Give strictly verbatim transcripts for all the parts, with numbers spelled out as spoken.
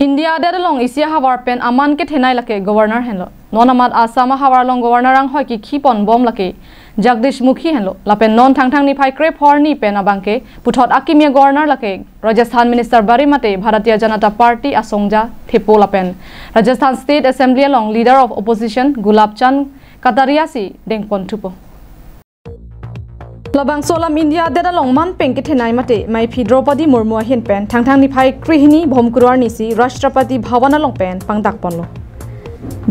India adet along isi ahavar pen aman kethenei lake Governor henlo. Non amat Assam ahavar along Governor anghoi kikhi ponbom lake Jagdish Mukhi henlo. Lapen non Thangthang niphai krephor arni pen abangke puthot akimi a-Governor lake Rajasthan Minister Barim mate Bharatiya Janata Party asongja thepo lapen Rajasthan State Assembly along Leader of Opposition Gulab Chand Kataria si dengpon thupo. Labangso alam India adet along aman pen kethenei mate maiphi Draupadi Murmu ahin pen Thangthang niphai krehini Bhomkuru arni si Rashtrapati Bhavan along pen pangdakponlo.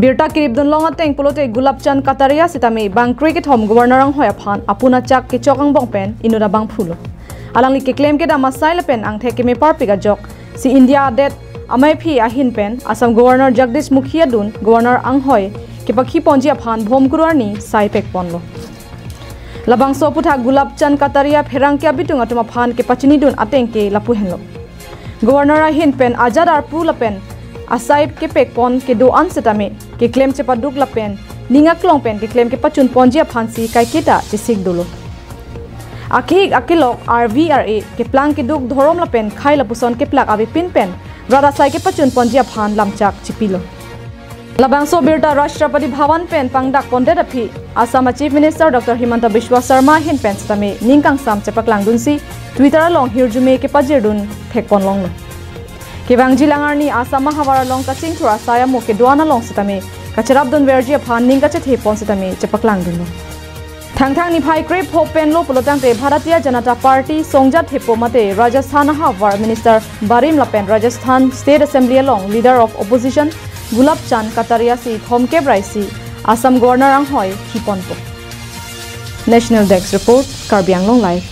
Birta kiripdun long ateng pulote Gulab Chand Kataria sitame bangkre kethom Governor anghoi aphan apun achak kechok angbong pen inut abang phulo. Alangli keklem kedam asai lapen angthek keme parpik ajok si India adet amaiphi ahin pen Assam Governor Jagdish Mukhi adun Governor anghoi kepakhi ponji aphan Bhomkuru arni sai pekponlo. Labangso aputhak Gulab Chand Kataria pherangke abitung atum aphan kepachinidun ateng ke lapu henlo. Governor ahin pen ajat arpu lapen asai kepekpon kedo-an sitame keklem chepaduk lapen ning aklong pen keklem kepachun ponji aphan si kaiketa chesik dolo. Akik akilok R V R A keplang keduk dhorom lapen khei lapuson keplak avepin pen rat asai kepachun ponji aphan lamchak chipilo. Labangso birta Rashtrapati Bhavan pen pangdakpondet aphi Assam a Chief Minister Doctor Himanta Biswa Sarma ahin pen sitame ning kangsam chepaklangdunsi Twitter along hirjume kepajirdun thekponlonglo. Kevangji lang arni Assam ahavar along kachingthur asai amo kedo-an along sitame kacherapdunverji aphan ning kachethepon sitame chepaklangdunlo. Thangthang niphai krepho penlo pulotangte Bharatiya Janata Party songja thepo mate Rajasthan ahavar Minister Barim lapen Rajasthan State Assembly along Leader of Opposition Gulab Chand Kataria si thomkep rai si Assam Governor anghoi khiponpo. National Desk Report, Karbi Anglong Live.